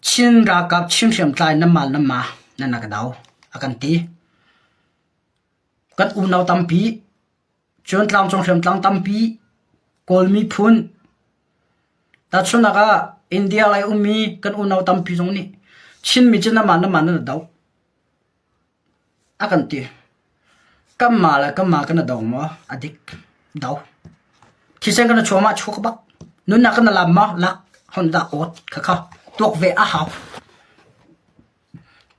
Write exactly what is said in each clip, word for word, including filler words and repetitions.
Chin ralkap, Chin hriamtlai, nama nama na na ka dau, a kan ti. Kan unau tampi, Chin tlang, Chin hriamtlai tampi, Kawl miphun, ta chunaka India lai ummi kan unau tampi zong nih Chin mi cu nama nama na na dau, a kan ti. Kanmah le kanmah kan na dau maw? A dik, dau. Thisen kan na chuah mah chuak bak. Nunnak kan na lam maw? Lak. Honda awt kha kha. Tuak ve a hau.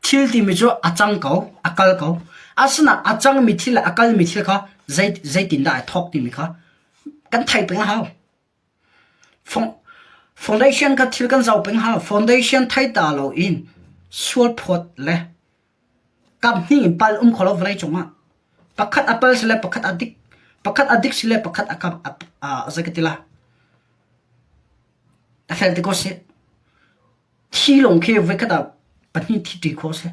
Thil timi cu a cang ko, a kal ko. Asinain a cangmi thil le a kalmi thil kha zei, zeitindah a thawk timi kha kan theih peng a hau. Fong-, foundation kha thil kan zoh peng hau. Foundation thei ta lo in sual phawt le kap hning in pal um kho lo vawlei cungah. Pakhat a pal si le pakhat a dik, pakhat a dik si le pakhat a kap a, a, a zei ka ti lai. A fel ti ko si. Thi lawng khi voikhat ah pahnih thi ṭi kho si.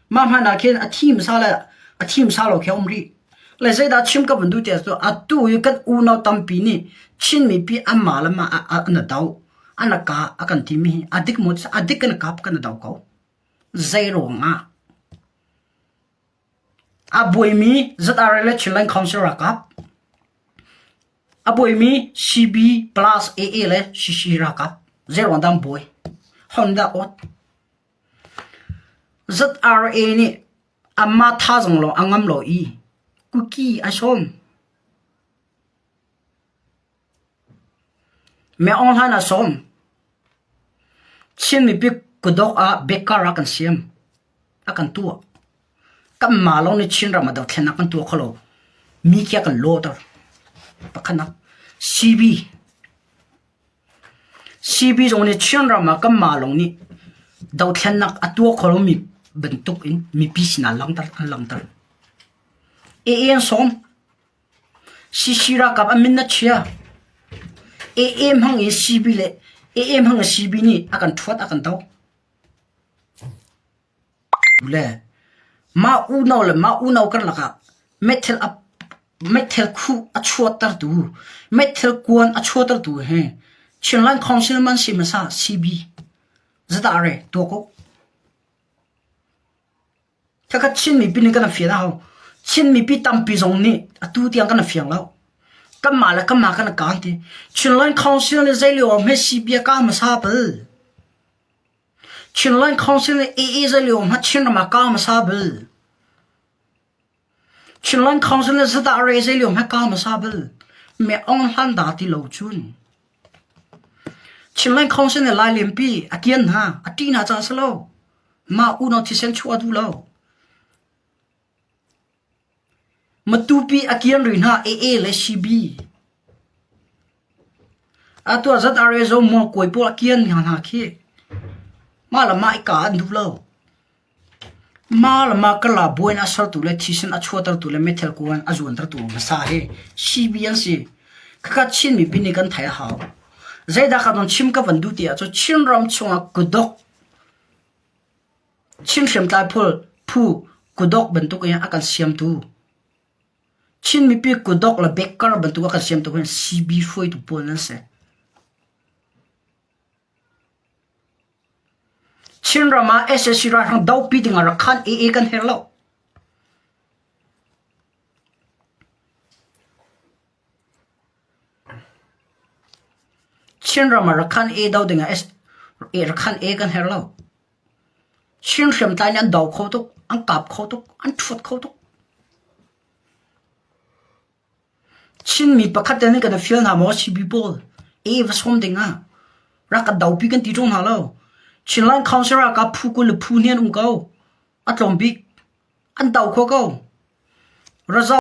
Mah hmanh ah khin a thim sa le a thim sa lo khi a um rih. Le zeidah chim ka vun duh tiah tu, atu i kan unau tampi nih Chin mipi ama le ama a, a, a na dau, a na ka a kan timi hi a dik maw? A dik kan na kap kan na dau ko. Zei ruangah? A buaimi Z R A le Chinland Council ralkap. A buaimi C B plus A A le C C ralkap. Zei ruang dang buai? Honda awt. Z R A nih ama tha zong lo a ngam lo i Kuki a sawm. Min Aung Hlaing a sawm. Chin mipi kudok ah bekkar a kan siam, a kan tuah. Kanmah lo nih Chin ram ah dothlennak kan tuah kho lo. Mi khi a kan lawter. Pakhatnak. C B. C B zong nih Chin ram ah kanmah lo nih dothlennak a tuah kho lo mi bantuk in mipi sinah langter, an langter. A A an sawm. C C ralkap a min na chia. A A hmang in C B le A A hmang in C B nih a kan thuat, a kan dau. Le mah unau le mah unau kan lakah meithal a, meithal khuh a chuattertu, meithal kuan a chuattertu he Chinland Council man si masa C B, Z R A tuak ko. Kha kha Chin mipi nih kan a fian a hau. Chin mipi tampi zong nih atu tiang kan a fiang lo. Kanmah le kanmah kan a kan ti. Chinland Council nih zei lio hme C B a ka masa bal. Chinland Council nih A A zei lio hma Chin ram a ka masa bal. Chinland Council nih Z R A zei lio hma ka masa bal. Min Aung Hlaing da ti lo cun. Chinland Council nih Lai Lianpi a kian hna, a ṭih hna ca si lo. Mah unau thisen chuah a duh lo. Matupi a kian rih hna A A le C B. A tuah Z R A Zo mual kuai pawl a kian hna hna khi. Mah le mah i ka an duh lo. Mah le mah ka la buai in a sertu le thisen a chuatertu le meithal kuan a zuantertu hmasa he C B an si. Kha kha Chin mipi nih kan theih a hau. Zeidah ka don chim ka van duh tiah cu Chin ram chungah kudok, Chin hriamtlai phul phu kudok bantuk in a kan siamtu, Chin mipi kudok le bekkar bantuk a kan siamtu hin C B hruaitu pawl nan si. Chin ram ah S A C ralhrang dopi dingah Rakhine A A kan herh lo. Chin ram ah Rakhine A A do dingah S-, eh, Rakhine A A kan herh lo. Chin hriamtlai nih an do kho tuk, an kap kho tuk, an thuat kho tuk. Chin mi pakhat te nih kan a fial hna maw, C B pawl? A A va sawm dingah rak kan dopi kan ti ṭung hna lo. Chinland Council ah ka phu kul le phu hnian um ko. A tlawm bik. An do kho ko. Result